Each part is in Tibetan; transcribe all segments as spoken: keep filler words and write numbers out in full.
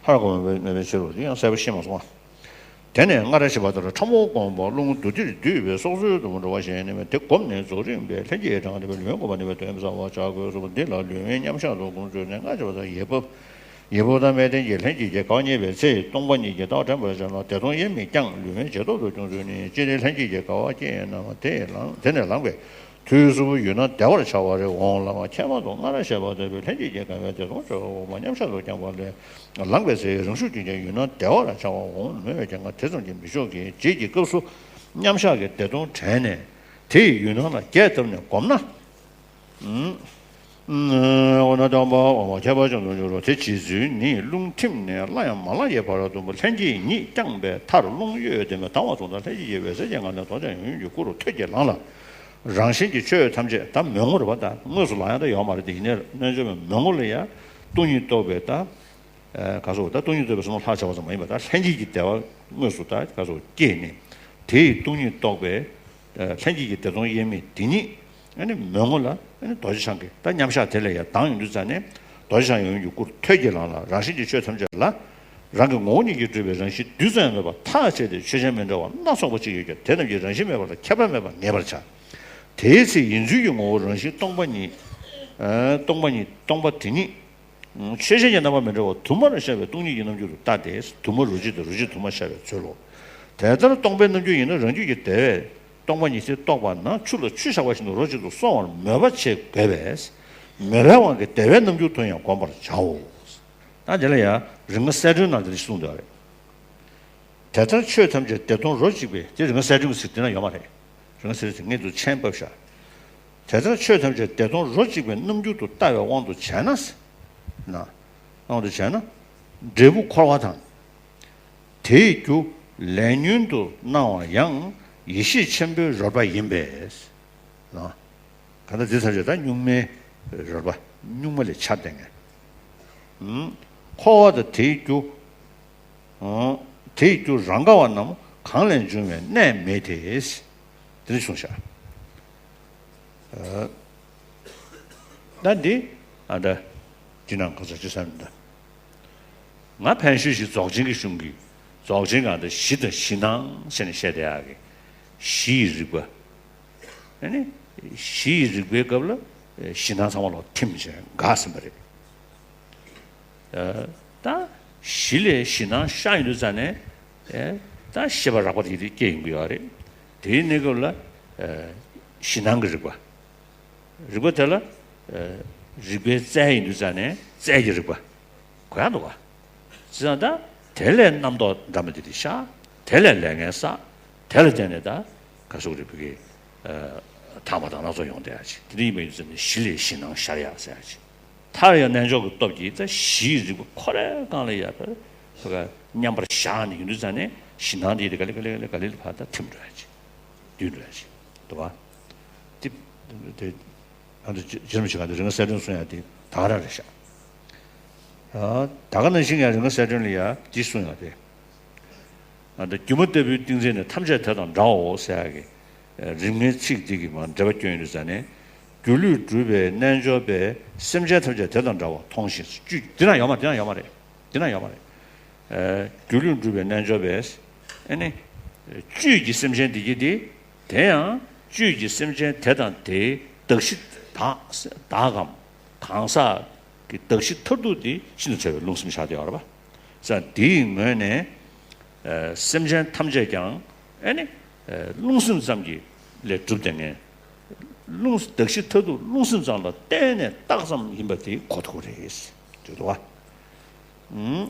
ཧར་གོམས་པའི་མེད་པའི་ཕྱིར་རོ། དེ་ཡང་གསལ་པོ་ཤེས་མ་སོང་ང་། དེ་ནས་སྔར་བཤད་པ་ལྟར་ཕྲ་མོ་བསྒོམས་པ་རླུང་དུ་དེར་འདུས་པའི་སྲོག་རྩོལ་དུ་འགྲོ་བ་གཞན་ནི་མེད། དེ་བསྒོམས་ནས་རྫོགས་རིམ་པས་ལྷན་སྐྱེས་གྲངས་ལྡན་པའི་ལུས་མངོན་པ་ནི་བའི་དོན་བསམ་པར་བྱ་དགོས་སོ། འདི་ལ་ལུས་དབེན་མཉམ་གཞག་ཏུ་བསྒོམ་ཚུལ་ནི། སྔར་བཤད་པ་ལྟར་ཡིད་ཕབ། ཡིད་ཕབ་དང་མལ་སྟན་གྱི་ལྷན་སྐྱེས་ཀྱི་དགའ་བ་རྙེད་པའི་ཚེ་སྟོང་པ་ཉིད་ཀྱི་ལྟ་བ་དྲན་པར་བྱ་ལ། བདེ་སྟོང་དབྱེར་མེད་ཀྱང་ལུས་དབེན་བྱེད་ཐོག་ཏུ་སྐྱོང་ཚུལ་ནི། ཅི་སྟེ་ལྷན་སྐྱེས་ཀྱི་དགའ་བ་སྐྱེས་ན་དེ་ལངས་དེ་ནས་ལངས་པས། དུས་གསུམ་ཡུལ་སྣང་བདེ་བར་འཆར་བ་རེ་འོང་ལ། ཁྱད་པར་དུ་སྔར་བཤད་པ་ལྟ་བུའི་ལྷན་སྐྱེས་ཀྱི་དགའ་བའི་བདེ་སྟོང་ཆོས་སུ་འོག་མ་མཉམ་གཞག་ཏུ་བསྐྱངས་པ་ལས་ལངས་པའི་ཚེ་རང་ཤུགས་ཀྱིས་ཀྱང་ཡུལ་སྣང་བདེ་བར་འཆར་བ་འོང་མོད་ཀྱང་དེ་ཙམ་གྱིས་མི་ཆོག་གི། རྗེས་ཀྱི་སྐབས་སུ་མཉམ་གཞག་གི་བདེ་སྟོང་དྲན་ནས་དེ་ཡི་ཡུལ་སྣང་ལ་རྒྱས་བཏབ་ནས་བསྒོམས་ན། འོ་ན་སྟོང་པ་འོ་མ་ཁྱད་པར་ཅན་དུ་འགྱུར་རོ། དེ་བྱེད་ཚུལ་ནི། རླུང་ཐིམ་ནས་སླར་ཡང་མ་ལངས་ཀྱི་བར་དུ་ལྷན་སྐྱེས་ཉིད་བསྐྱངས་པའི་མཐར་རླུང་གཡོས་ཏེ་མི་ལྡང་བ་སོང་ཙང་ལྷན་སྐྱེས་ཀྱི་འོད་གསལ་གྱི་ངང་ནས་རྡོ་རྗེ་ཡོངས་ཀྱི་སྐུ་རུ་ཐོད་ཀྱིས་ལངས་ལ། རང་བཞིན་གྱི་ཆོས་ཐམས་ཅད་ད་མོས་ངོར་བ་དང་དངོས་སུ་ལ་ཡང་ད་ཡོད་མ་རེད་དེ། ཡིན་ནའི་རྣལ་འབྱོར་པའི་མོས་ངོ་ལ་ཡང་སྟོང་ཉིད་རྟོགས་པའི་ད་ག་སོགས་ད་སྟོང་ཉིད་རྟོགས་པའི་བསམ་བློ་ལྷག་བྱ་བ་ཙམ་མ་ཡིན་པ་ད་ལྷན་སྐྱེས་ཀྱི་བདེ་བ་དངོས་སུ་ད་ག་སོགས་སྐྱེས་ནས་དེ་ཡི་སྟོང་ཉིད་རྟོགས་པའི་ལྷན་སྐྱེས་ཀྱི་བདེ་སྟོང་དབྱེར་མེད་དེ་ཉིད་ཨ་ནི་མོས་ངོ་ལ་ཨ་ནི་རྡོ་རྗེ་འཆང་གི་ད་མཉམ་གཞག་དེ་ལ་ཡང་ལྡང་ཡོང་དུས་ཙ་ནས་རྡོ་རྗེ་འཆང་ཡོངས་ཀྱི་སྐུར་ཐོད་ཀྱིས་ལངས་ལ། རང་བཞིན་གྱི་ཆོས་ཐམས་ཅད་ལ་རང་གི་ངོ་བོ་ཉིད་ཀྱིས་གྲུབ་པའི་རང་བཞིན་རྡུལ་ཙམ་ཡང་མེད་པར་ཐག་བཅད་དེ་ཆོས་ཅན་མི་འདྲ་བ་སྣ་ཚོགས་པ་ཅིག་ཡོད་ཀྱང་དེ་རྣམས་ཀྱི་རང་བཞིན་མེད་པ་ལ་ཁྱད་པར་མེད་པར་ངེས་པར་བྱ། དེའི་ཚེ་ཡིན་ཚུལ་གྱི་ངོ་བོ་རང་བཞིན་སྟོང་པ་ཉིད། ཨ་སྟོང་པ་ཉིད་སྟོང་པ་དེ་ཉིད། ཆོས་ཅན་གྱི་རྣམ་པ་མི་འདྲ་བ་དུ་མར་ཤར་བའི་སྟོང་ཉིད་ཀྱི་རྣམ་འགྱུར་དུ་ལྟ་སྟེ། དུ་མ་རོ་གཅིག་དང་རོ་གཅིག་དུ་མར་ཤར་བའི་ཚུལ་ལོ། དེ་ལྟར་སྟོང་པའི་རྣམ་འགྱུར་ཡིན་ན་རང་རྒྱུད་ཀྱི་བདེ་བས་སྟོང་པ་ཉིད་དེ་རྟོགས་པ་ན་ཆུ་ལ་ཆུ་བཞག་པ་བཞིན་དུ་རོ་གཅིག་ཏུ་སོང་བར་མོས་པ་བྱེད་དགོས་པས། མོས་པའི་དབང་གིས་བདེ་བའི་རྣམ་འགྱུར་དུ་ཡང་བསྒོམ་པར་བྱའོ། ད་དེ་ལ་ཡང་རིགས་ལྔ་གསལ་སྒྲོན་ནང་དེ་འདྲ་ཞིག་གསུངས་འདུག་པ་རེད། དེ་ལྟར་ཆོས་ཐམས་ཅད་བདེ་སྟོང་རོ་གཅིག་པའི། དེ་རིགས་ལྔ་གསལ་སྒྲོན་གྱི་ཚིག་དེ་ན་ཡོད་མ་རེད། རིགས་ལྔ་གསལ་སྒྲོན་གྱི་ངས་འདུག་མཆན་ཕབ་ཤག་དེ་ལྟར་ཆོས་ཐམས་ཅད་བདེ་སྟོང་རོ་གཅིག་པའི་རྣམ་འགྱུར་དུ་ལྟ་བའི་དབང་དུ་བྱས་ན། ན། དབང་དུ་བྱས་ན། འབྲས་བུ་འཁོར་བ་དང་། དེའི་རྒྱུ་ལས་ཉོན་དུ་སྣང་བ་ཡང་ཡེ་ཤེས་ཆེན་པོའི་རོལ་པ་ཡིན་པས། ན། གང་ལྟར་འདི་ཐམས་ཅད་ད་གཉུག་མའི་རོལ་པ། གཉུག་མ་ལས་འཆར་བསྡད་མཁན། འཁོར་བ་དང་དེའི་རྒྱུ། དེའི་རྒྱུ་རང་དགའ་བ་རྣམས་གང་ལས་འབྱུང་བའི་གནས་མེད་དེ། དེ་ནི་གསུངས་ཤག་ད་འདི་ཨ་ད་འདི་ནང་ག་ཚོད་ཅི་བསམ་ད། ང་ཕན་ཤུལ་ཞིག་རྫོགས་ཆེན་གྱི་གཞུང་གི་རྫོགས་ཆེན་གང་ད་གཞི་དང་གཞི་སྣང་ཟེར་ནས་བཤད་བསྡད་ཡག་གི་གཞི་ཡི་རིག་པ། ཨ་ནི་གཞི་ཡི་རིག་པའི་སྐབས་ལ་གཞི་སྣང་ཚང་མ་ལོག་ཐིམ་བྱས་འགག་ཟིན་པ་རེད། ད་གཞི་ལས་གཞི་སྣང་ཤར་ཡོང་དུས་ཙ་ནས་ད་ཤེས་པ་རགས་པ་དེ་དེ་སྐྱེ་ཡོང་གི་ཡོད་རེད། དེའི་གནས་སྐབས་ལ་གཞི་སྣང་གི་རིག་པ། རིག་པ་དེ་ལ་རིག་པའི་རྩལ་ཡིན་དུས་ཙ་ནས་རྩལ་གྱི་རིག་པ་གོ་ཡག་འདུག་ག་བྱས་ཙང་ད་དེ་ལས་རྣམ་རྟོག་འདྲ་མི་འདི་དེ་ཤར། དེ་ལས་ལས་ངན་བསགས། དེ་ལ་བརྟེན་ནས་ད་ག་སོགས་རིག་པའི་གི་ཐ་མ་དང་སྣ་ཚོགས་ཡོང་བསྡད་ཡག་ཅིག་དེ་འདྲ་ཡིན་པ་ཡིན་དུས་ཙ་ནས་གཞི་ལས་གཞི་སྣང་ཤར་ཡག་ཟེར་ཡག་ཅིག་མཐར་ཡང་རྣལ་འབྱོར་གྱི་སྟོབས་ཀྱིས་ད་གཞིའི་རིག་པ་ཁོ་རའི་སྒང་ལ་ཡར་ཕར་ཕར་མཉམ་པར་བཞག་ནས་ཡོང་དུས་ཙང་ནས་གཞི་སྣང་དེ་དེ་ག་ལེ་ག་ལེ་ག་ལེ་ག་ལེ་ལ་ཕར་ད་ཐིམ་འགྲོ་ཡག་ཅིག་འདུས་འགྲོ་ཡག་ཅིག་འདུག་བ། དེ་དེ་ཨ་ད་རྗེ་རིན་པོ་ཆེ་ག་དེ་རིགས་ལྔ་གསལ་སྒྲོན་གསུང་ཡག་དེ་ད་ག་རང་རེད་ཤག་ད་ག་ནང་བཞིན་ཡང་རིགས་ལྔ་གསལ་སྒྲོན་ལ་ཡང་འདི་གསུང་ཡག་དེ། ཨ་ད་སྒྱུ་མ་ལྟ་བུའི་ཏིང་འཛིན་ནི་ཐམས་ཅད་དེ་དང་འདྲའོ་ཟེར་ཡག་གི་རིམ་ལྔའི་ཚིག་འདི་གི་མར་འགྲེལ་པ་སྐྱོན་ཡོད་དུས་ཙ་ནས། སྒྱུ་ལུས་གྲུབ་པའི་རྣལ་འབྱོར་པས་སེམས་ཅན་ཐམས་ཅད་དེ་དང་འདྲ་བར་མཐོང་ཞིང་། བཅུད་འདི་ན་ཡོད་མ་འདི་ན་ཡོད་མ་རེད། འདི་ན་ཡོད་མ་རེད། སྒྱུ་ལུས་གྲུབ་པའི་རྣལ་འབྱོར་པས་ཨ་ནི་བཅུད་ཀྱི་སེམས་ཅན་འདི་གི་དེ། དེ་ཡང་བཅུད་ཀྱི་སེམས་ཅན་དེ་དང་དེའི་གདགས་གཞི་དག་དག་གམ་གང་ཟག་གི་གདགས་གཞི་མཐར་ཐུག་དེ་ཤིན་ཏུ་ཕྲ་བའི་རླུང་སེམས་ཤར་དེ་ཡོད་རེད་པ། ས་དེའི་ངོས་ནས་སེམས་ཅན་ཐམས་ཅད་ཀྱང་ཨ་ནི་རླུང་སེམས་ཙམ་གྱི་ལས་གྲུབ་བསྡད་མཁན། རླུང་གདགས་གཞི་མཐར་ཐུག་རླུང་སེམས་ཙམ་ལ་བརྟེན་ནས་བཏགས་ཙམ་ཡིན་པ་དེ་གོ་ཐུབ་ཀྱི་རེད་ཟེར་འདུག་བ།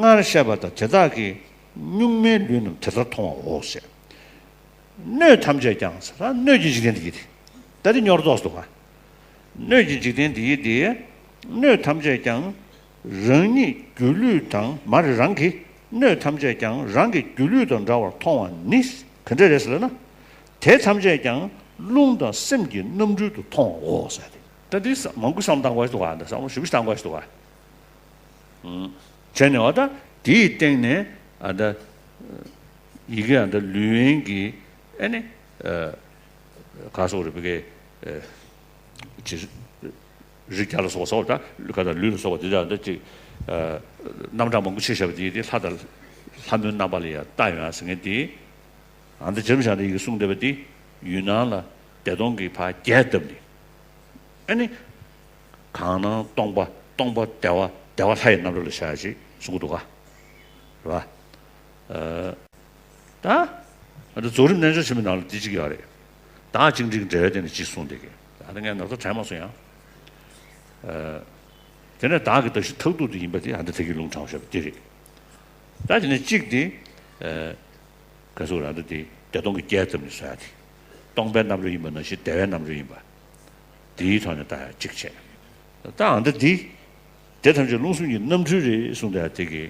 སྔར་བཤད་པ་ལྟར་དེ་དག་གིས་གཉུག་མའི་ལུས་རྣམས་དེ་ལྟར་མཐོང་བའོ་ཞེས། སྣོད་ཐམས་ཅད་ཀྱང་ཟེར། སྣོད་ཀྱི་འཇིག་རྟེན་འདི་ཡིན་ཏེ། ད་དེ་སྙོར་ཟློག་སུ་འདུག་ག་སྣོད་ཀྱི་འཇིག་རྟེན་འདི་ཡིན་ཏེ། སྣོད་ཐམས་ཅད་ཀྱང་རང་ཉིད་སྒྱུ་ལུས་དང་མ་རེད། རང་གི་སྣོད་ཐམས་ཅད་ཀྱང་རང་གི་སྒྱུ་ལུས་དང་འདྲ་བར་མཐོང་བ་ནི་ག་འདྲ་རེད་ཟེར་ན། དེ་ཐམས་ཅད་ཀྱང་རླུང་དང་སེམས་ཀྱི་རྣམ་འཕྲུལ་དུ་མཐོང་བའོ་ཟེར་ཏེ། ད་འདི་མང་པོ་བསམ་བཏང་དགོས་ཤིག་འདུག་ག་འདི་བསམ་བློ་ཞེ་པོ་བཏང་དགོས་ཤིག་འདུག་ག་བྱས་ནས་འོ་ད་དེའི་སྟེང་ནས་ཨ་ད་ཡི་གེ་ཨ་ད་ལུས་དབེན་གྱི་ཨ་ནི་ག་སོགས་རེད་པ་གི་ཅི་རིགས་བརྒྱ་ལ་སོགས་པ་སོགས་ད་ག་ད་ལུས་ལ་སོགས་པ་དེ་དག་ད་ཅིག་ ཨ། རྣམ་གྲངས་མང་པོ་ཕྱེ་བཞག་པ་དེ་དེ་ལྷ་དང་ལྷ་མོའི་རྣམ་པ་ལ་ཡང་བལྟ་ཡོང་ཟེར་མཁན་དེ། ཨ་ནི་འཇམ་དབྱངས་ཡིག་གིས་གསུངས་བསྡད་པ་དེ་ཡུལ་སྣང་ལ་བདེ་སྟོང་གི་ཕར་རྒྱས་བཏབ་ནས། ཨ་ནི། གང་སྣང་སྟོང་པ། སྟོང་པ་བདེ་བ། བདེ་བ་ལྷ་ཡི་རྣམ་རོལ་ལ་བཞག་ཅིག་གསུང་གི་འདུག་ག་རེད་པ། ཨ། ད། ཨ་ནི་རྫོགས་རིམ་རྣལ་འབྱོར་ཆེན་མོའི་ནང་ལ་འདི་གཅིག་ཡོད་རེད། བདག་གཅིག་འབྲེལ་གྱི་འབྲེལ་བའི་སྟེང་ནས་གཅིག་གསུངས་བསྡད་ཀྱི། ཨ་ནི་ངས་ནོར་ཐག་དྲན་མ་སོང་ཡང་། ཨ། དེ་ནས་བདག་གི་གདགས་གཞི་མཐར་ཐུག་ཏུ་ཡིན་པ་དེ་ཨ་ནི་ད་ཐེག་གི་ལུང་དྲངས་བཞག་པ་དེ་རེད། ད་དེ་ནས་གཅིག་དེ། ཨ། ག་ཟེར་ར་འདི་དེ་བདེ་སྟོང་གི་རྒྱས་བཏབ་ནས་བཟོ་ཡ་དེ། སྟོང་པའི་རྣམ་རོལ་ཡིན་པ་ནང་བཞིན་བདེ་བའི་རྣམ་རོལ་ཡིན་པ། དེའི་ཐོག་ནས་ལྟ་ཡ་གཅིག་བྱས། ད་ཨ་འདི་འདི། དེ་ཐམས་ཅད་རླུང་གསུམ་གྱི་རྣམ་འཕྲུལ་རེད་གསུངས་ཏེ་དེ་གི།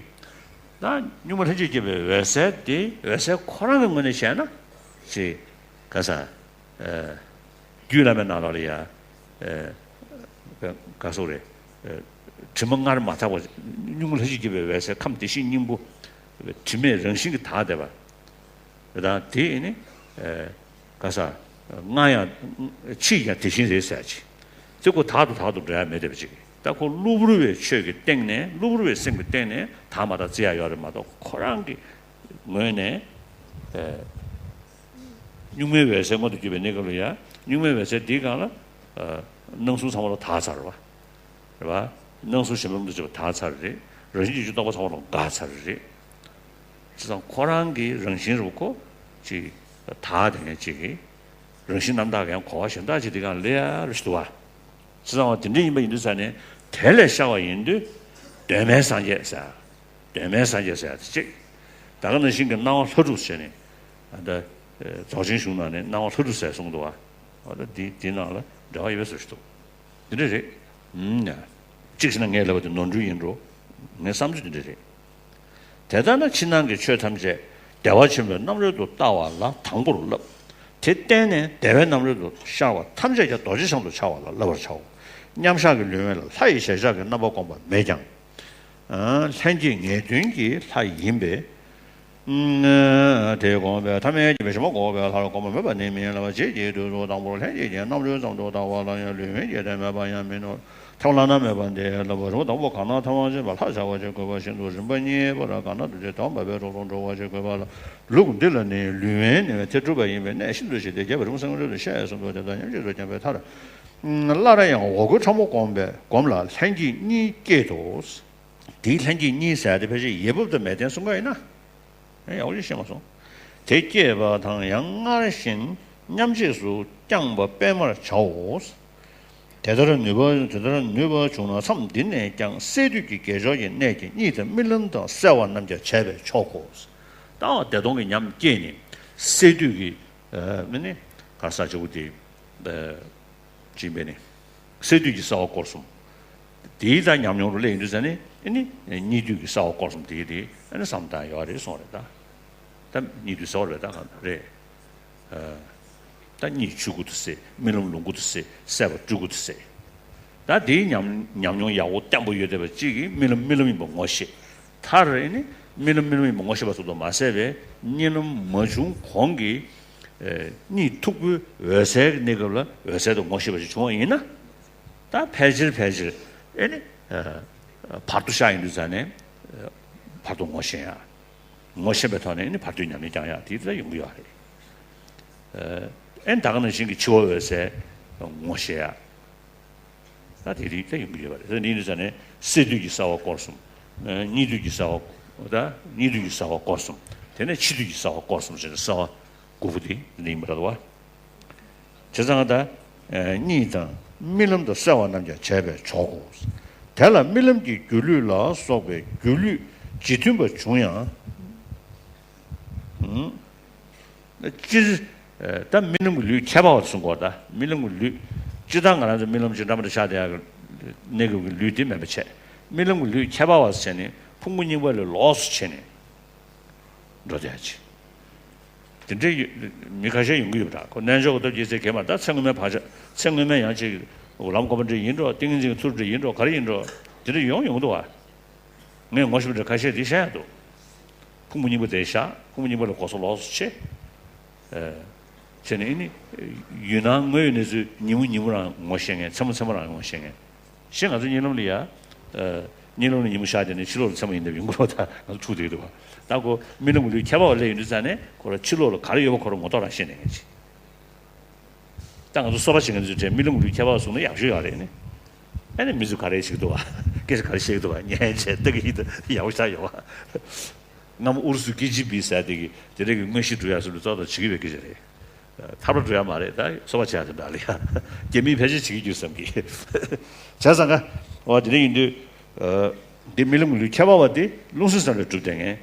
ད་གཉུག་མ་ལྷན་ཅིག་སྐྱེས་པའི་འོད་གསལ་དེ་འོད་གསལ་ཁོ་རང་གི་ངོས་ནས་བཤད་ན། ཅེས། ག་ས། ཨ། རྒྱུད་བླ་མའི་ནང་ལོགས་ལ་ཡ། ཨ། ག་ག་སོགས་རེད། ཨ། དྲི་མ་སྔར་མ་དག་པ། གཉུག་མ་ལྷན་ཅིག་སྐྱེས་པའི་འོད་གསལ་ཁམས་བདེ་གཤེགས་སྙིང་པོ། དྲི་མེད་རང་བཞིན་གྱིས་དག་བསྡད་པ། དང་དེ་ནི། ཨ། ག་ས། སྔར་ཡང་། ཕྱིས་ཀྱང་དེ་བཞིན་རེད་ཟེར་ཅིག་དེ་ཁོ་དག་ཏུ་དག་ཏུ་འགྲོ་ཡ་མེད་བསྡད་པ་ཅིག་ད་ཁོ་གློ་བུར་བའི་ཆོས་ཀྱི་སྟེང་ནས། གློ་བུར་བའི་སེམས་ཀྱི་སྟེང་ནས་དག་མ་དག་བརྩི་ཡ་ཡོད་རེད་མ་གཏོགས། ཁོ་རང་གི་ངོས་ནས། ཨ། གཉུག་མའི་འོད་གསལ་མངོན་དུ་གྱུར་པའི་གནས་སྐབས་ལ་ཡང་། གཉུག་མའི་འོད་གསལ་འདིའི་སྒང་ལ། ཨ། སྣང་གསུམ་ཚང་མ་ལ་དག་ཚར་བ། རེད་པ། སྣང་གསུམ་ཞེན་པ་རླུང་དང་བཅས་པ་དག་ཚར་རེད། རང་བཞིན་གྱིས་སྤྱོད་རྟོག་པ་ཚང་མ་ལ་འགག་ཚར་རེད། བྱས་ཙང་ཁོ་རང་གི་རང་བཞིན་རུ་ཁོ་ཅིག་དག་དེ་ངས་ཅིག་གི་རང་བཞིན་རྣམ་དག་གི་ཡང་གོ་བ་གཞན་དག་ཅིག་དེ་གང་ལས་ཡ་རུ་ཞིག་འདུག་བ། བྱས་ཙང་བ་དེ་འདྲ་ཡིན་པ་ཡིན་དུས་ཙ་ནས་དེ་ལས་ཤར་བ་ཡིན་དུས་གདོད་མའི་སངས་རྒྱས་ཟེར། གདོད་མའི་སངས་རྒྱས་ཟེར་ཡ་དེ་གཅིག་ད་ག་ནང་བཞིན་གྱི་སྣང་བ་ལྷ་སྒྲུབ་ཟེར་ནས། ཨ། ད་རྫོགས་ཆེན་གཞུང་ནང་ནས་སྣང་བ་ལྷ་སྒྲུབ་ཟེར་གསུངས་འདུག་བ། འོ་ད་འདི་འདི་ནང་ལ་འབྲེལ་བ་ཡོད་པའི་བཟོ་ཞིག་འདུག་འདི་འདྲ་རེད། ཨུམ། ཡ། གཅིག་བྱས་ན་ངས་ལབ་པ་དེ་ནོར་འཁྲུལ་ཡིན་འགྲོ། ངའི་བསམ་ཚུལ་འདི་འདྲ་རེད། དེ་ལྟར་ན་ཕྱི་ནང་གི་ཆོས་ཐམས་ཅད་བདེ་བ་ཆེན་པོའི་རྣམ་རོལ་དུ་ལྟ་བ་ལ་དང་པོར་བསླབ། དེ་བརྟེན་ནས་བདེ་བའི་རྣམ་རོལ་དུ་ཤར་བ་ཐམས་ཅད་ཀྱང་རྡོ་རྗེ་འཆང་དུ་འཆར་བ་ལ་བསླབ་པར་བྱའོ། མཉམ་བཞག་གི་ལུས་དབེན་ལ་ལྷ་ཡི་ཞལ་ཆགས་ཀྱི་རྣམ་པ་བསྒོམ་པ་མེད་ཀྱང་། ལྷན་སྐྱེས་ངེས་དོན་གྱི་ལྷ་ཡིན་པས། དེ་བསྒོམས་པས་ཐ་མལ་གྱི་མེ་ཤ་མ་གོག་པའི་ལྷར་བསྒོམ་པ་མེད་པ་ནི་མིན་ལ། རྗེས་ཀྱི་དུས་སུ་དང་པོར་ལྷན་སྐྱེས་ཀྱི་རྣམ་རོལ་ཙམ་དུ་ལྟ་བ་ལ་ཡང་ལུས་དབེན་གྱི་དོན་མེད་པ་ཡང་མིན་ནོ། ཐེག་པ་བླ་ན་མེད་པ་འདི་ལ་བར་དུ་དང་པོ་གང་སྣང་ཐལ་བ་འབྱེད་པ་ལྷར་བྱ་བ་ཞིག་དགོས་པ་བཞིན་དུ། རིམ་པ་གཉིས་པར་གང་སྣང་དུ་བྱེད་དམ་པ་པའི་གྲོགས་སུ་འགྲོ་བ་ཞིག་དགོས་པ་ལ། ལུགས་འདི་ལ་ནི་ལུས་དབེན་ནི་དེ་གྲུབ་པ་ཡིན་པས་གནད་ཤིན་ཏུ་ཞིབ་སྟེ་རྒྱས་པར་རིམ་གསུམ་ལུགས་སུ་བཤད་གསུངས་འདུག་དེ་དག་ཉམས་ཞིབ་ཏུ་བསྙེན་པའི་མཐར། སླར་ཡང་འོ་སྐོལ་ཕྲ་མོ་བསྒོམས་པས་བསྒོམས་ལ་ལྷན་སྐྱེས་གཉིས་སྐྱེད་དོ། དེའི་ལྷན་སྐྱེས་གཉིས་ཟེར་ཡ་དེ་ཕལ་ཆེར་ཡས་འབབ་དང་མལ་སྟན་གསུམ་ཀ་ཡིན་ན། ཡག་པོ་ཞིག་ཤེས་མ་སོང་། དེ་སྐྱེས་པ་དང་ཡང་སྔར་བཞིན་མཉམ་རྗེས་སུ་བསྐྱངས་པ་པད་མར་བྱའོ། དེ་ལྟར་ནུས་པ་དེ་ལྟར་ནུས་པ་བྱུང་ན་མཚམས་འདི་ནས་ཀྱང་སས་བསྡུས་ཀྱི་དགེ་སྦྱོར་གྱི་གནད་ཀྱིས་གཉིད་དང་རྨི་ལམ་དང་གསལ་བ་རྣམས་ཀྱང་བྱས་པས་ཆོག་གོ། ད་བདེ་སྟོང་གི་ཉམས་སྐྱེས་ནས་སས་བསྡུས་ཀྱི། ཨ། མི་ནི་ག་ས་ཆེ་བོ་དེ། ཨ། སྦྱིན་པས་ནི། སས་བསྡུས་ཀྱི་གསལ་བ་སྐོར་གསུམ། དེའི་ད་ཉམས་མྱོང་རུ་སླེབས་ཡོང་དུས་ཙ་ནི་ཨ་ནི་གཉིད་བསྡུས་ཀྱི་གསལ་བ་སྐོར་གསུམ་དེའི་དེ་ཨ་ནི་བསམ་བཏང་ཡོད་རེད་གསུངས་རེད་ད། ད་གཉིད་བསྡུས་གསལ་བ་རེད་ད་ག་རེད། ཨ། ད་གཉིད་ཆུང་ཀུ་དུ་སད། རྨི་ལམ་ལོང་ཀུ་དུ་སད། སད་པ་སྤྲོ་ཀུ་དུ་སད། ད་དེའི་ཉམས་ཉམས་མྱོང་ཡག་པོ་བརྟན་པོ་ཡོད་བསྡད་པ་གཅིག་གིས་རྨི་ལམ་རྨི་ལམ་ཡིན་པ་ངོ་ཤེས། མཐར་ཨ་ནི་རྨི་ལམ་རྨི་ལམ་ཡིན་པ་ངོ་ཤེས་པ་ཙམ་དུ་མ་ཟད་པའི་གཉིད་ལམ་མ་བྱུང་གོང་གི། ཨེ། གཉིད་མཐུག་པོའི་འོད་གསལ་གྱི་གནས་སྐབས་ལ་འོད་གསལ་དུ་ངོ་ཤེས་པ་ཞིག་བྱུང་བ་ཡིན་ན། ད་ཕལ་ཆེར་ཕལ་ཆེར་ཨེ་ནི། ཨ། བར་དོ་ཤར་ཡོང་དུས་ཙ་ནས། ཨ། བར་དོ་ངོ་ཤེས་ཡ། ངོ་ཤེས་པའི་ཐོག་ནས་ཨེ་ནི་བར་དོའི་ཉམས་ལེན་བསྐྱང་ཡ་དེ་ད་ཡོང་གི་ཡོད་རེད། ཨ། ཨེ་ནི་ད་ག་ནང་བཞིན་གྱི་འཆི་བ་འོད་གསལ་ངོ་ཤེས་ཡ། ད་དེ་རིགས་ད་ཡོང་གི་ཡོད་པ་རེད། ད་འདི་ཡིན་དུས་ཙ་ནས་སས་བསྡུས་ཀྱི་གསལ་བ་སྐོར་གསུམ། ཨ། གཉིད་བསྡུས་ཀྱི་གསལ་བ། ད་གཉིད་བསྡུས་ཀྱི་གསལ་བ་སྐོར་གསུམ། དེ་ནས་འཆི་བསྡུས་ཀྱི་གསལ་བ་སྐོར་གསུམ་ཟེར་ནས་གསལ་བ་དགུ་པོ་དེ་འདི་ཡིན་པ་རེད་བ། བྱས་ཙང་ད། ཨ། གཉིད་དང་རྨི་ལམ་དང་གསལ་བ་རྣམས་ཀྱང་བྱས་པས་ཆོག་གོ། དེ་ལ་རྨི་ལམ་གྱི་སྒྱུ་ལུས་ལ་སོགས་པའི་སྒྱུ་ལུས་ཇི་མཐུན་པ་བྱུང་ཡང་། ཨུམ། སྤྱིར། ཨ། ད་རྨི་ལམ་གྱི་ལུས་ཁྱད་པར་བ་གསུང་གོ། ད་རྨི་ལམ་གྱི་ལུས། སྤྱིར་བཏང་ང་རང་ཚོ་རྨི་ལམ་ཅིག་འདྲ་མི་འདྲ་ཤར་བསྡད་ཡག་གི་གནས་སྐབས་ཀྱི་ལུས་དེ་མེད་པ་བྱས། རྨི་ལམ་གྱི་ལུས་ཁྱད་པར་བ་ཟེར་ནས་ཕུང་པོ་རྙིང་པ་ལས་ལོགས་སུ་ཕྱེ་ནས་འགྲོ་བསྡད་ཡག་ཅིག་དེ་འདྲའི་མི་ཁ་ཤས་ཡོང་གི་ཡོད་པ་འདྲ། ཁོ་རྣལ་འབྱོར་གྱི་སྟོབས་ཀྱིས་ཚེ་གེ་མ་ད་ཚེ་སྔོན་མའི་བག་ཆགས། ཚེ་སྔོན་མའི་ཡང་ཅིག་འོག་ལམ་སྒོམ་པ་འདྲ་ཡིན་འགྲོ། ཏིང་ངེ་འཛིན་གྱི་ཚུལ་འདྲ་ཡིན་འགྲོ། ག་རེ་ཡིན་འགྲོ། དེ་འདྲ་ཡོང་ཡོང་གི་འདུག་བ། ངས་ངོ་ཤེས་པ་འདྲ་ཁ་ཤས་དེ་བཤད་ཡག་འདུག་ཕུང་པོ་རྙིང་པ་དེ་བཞག་ཕུང་པོ་རྙིང་པ་ལ་སྒོ་ཟོག་ལོགས་སུ་ཕྱེ། ཨ། བྱས་ནས་ཨེ་ནི། ཡུལ་སྣང་དངོས་ཡོད་གནས་ཚུལ་ཉིན་མོ་ཉིན་མོ་རང་ངོ་ཤེས་མཁན། མཚན་མོ་མཚན་མོ་རང་ངོ་ཤེས་མཁན། གཞན་ང་ཚོ་གཉིད་ལམ་ལ་ཡ། ཨ། གཉིད་ལམ་ལ་ཉིན་མོ་ཤར་དེ་ནས་ཕྱི་ལོགས་ལ་མཚན་མོ་ཡིན་འདེབས་ཡོང་གི་རེད་པ། ད་ང་ཚོ་འཁྲུག་བསྡད་ཀྱི་འདུག་པ། ད་ཁོ་རྨི་ལམ་གྱི་ལུས་ཁྱད་པར་བ་སླེབས་ཡོང་དུས་ཙང་ནས་ཁོ་རང་ཕྱི་ལོགས་ལ་ག་རེ་ཡོད་པ་ཁོ་རང་ངོ་ཐོག་རང་ཤེས་ནས་ཡིན་གྱི། ད་ང་ཚོ་གསོ་བ་བྱེད་མཁན་ཚོའི་གྲས་རྨི་ལམ་གྱི་ལུས་ཁྱད་པར་བ་བཟུང་ན་ཡག་ཤོས་ཡོད་རེད་ནི། ཨ་ནི་མི་ཚོས་ག་རེ་བྱེད་ཀྱི་འདུག་པ། སྐད་ཆ་ག་རེ་བཤད་ཀྱི་འདུག་པ། ཉན་བྱས་ལྟ་གི་ཡིན་ད་ཡག་པོ་ཞེ་དྲག་ཡོད་པ། སྔ་མོ་ཨུ་རུ་སུའི་ཀེ་ཇི་བི་ཟེར་དེ་གི་དེ་རིགས་ཀྱི་དངོས་གཞི་སྒྲུབ་ཡག་སོགས་ལ་གཙོ་བོ་བྱེད་ཀྱི་ཡོད་སྐད་ཆ་རེད། ཐར་པ་འགྲོ་ཡ་མ་རེད། ད་གསོ་བ་བྱེད་ཡ་དེ་འདྲ་ལ་ཡ། རྒྱ་མིས་ཕལ་ཆེར་བྱེད་ཀྱི་རྒྱུ་བསམ་གི། བྱས་ཙང་ཀ་འོ་དེ་འདྲ་ཡིན་དུས། འདི་རྨི་ལམ་གྱི་ལུས་ཁྱད་པར་བ་དེ་རླུང་སེམས་ཙམ་ལས་གྲུབ་བསྡད་མཁན།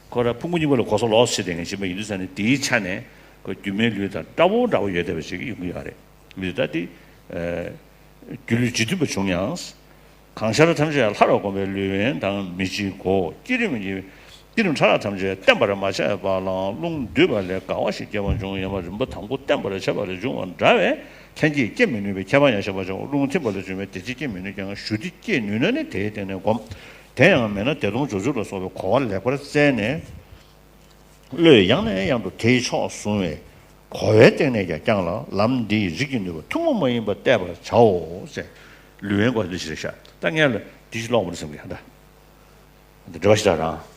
ཁོ་རང་ཕུང་པོ་གཉིས་པ་ལ་གོ་ས་ལོགས་སུ་ཕྱེ་བསྡད་མཁན་ཞིག་ཡིན་དུས་ཙང་ནས་དེའི་ཆ་ནས་ཁོ་སྒྱུ་མའི་ལུས་དང་འདྲ་པོ་འདྲ་པོ་ཡོད་བསྡད་པ་ཞིག་ཡོང་གི་ཡོད་རེད། མི་དེ་ད་དེ། སྒྱུ་ལུས་ཇི་མཐུན་པ་བྱུང་ཡང་། གང་ཤར་ཐམས་ཅད་ལྷར་བསྒོམས་པའི་ལུས་དབེན་དང་མི་འཇིགས་སྒོ་བསྐྱེད་རིམ་གྱི། བསྐྱེད་རིམ་ཕྲ་རགས་ཐམས་ཅད་བརྟན་པར་མ་ཆགས་པ་ལའང་རླུང་འདུས་པ་ལས་དགའ་བ་ཞིག་སྐྱེ་བར་འབྱུང་། ཡང་མ་རིམ་པ་དང་པོ་བརྟན་པར་བྱས་པ་ལས་འབྱུང་བ་འདྲ་བས་ལྷན་སྐྱེས་སྐྱེ་མི་ནུས་པའི་ཁྱད་པར་ཡང་ཞེན་པར་བྱའོ། རླུང་ཐིམ་པ་ལས་བྱུང་བའི་བདེ་སྐྱིད་སྐྱེ་ནུས་ན་ནི་དེའི་སྟེང་ནས་བསྒོམ། དེ་ཡང་མེད་ན་བདེ་སྟོང་སྦྱོར་བཅུ་ལ་སོགས་པའི་གོ་བ་ལེགས་པར་བཙལ་ནས། བློས་ཡང་ནས་ཡང་དུ་དེའི་ཕྱོགས་བཟུང་བའི་གོ་བའི་སྟེང་ནས་ཀྱང་ཀྱང་ལ་ལམ་འདིའི་རིགས་ཀྱི་ནུས་པ་ཐུན་མོང་མ་ཡིན་པ་བལྟས་པར་བྱའོ་ཟེར། ལུས་དབེན་སྐོར་འདི་ཞིག་རེད་ཤག་ད་ངས་ལ་འདི་ཞིག་ཀློག་མ་རེད་བསམ་གི་ཧ་ད། འདི་འགྲེལ་པ་ཞིག་ད་རང་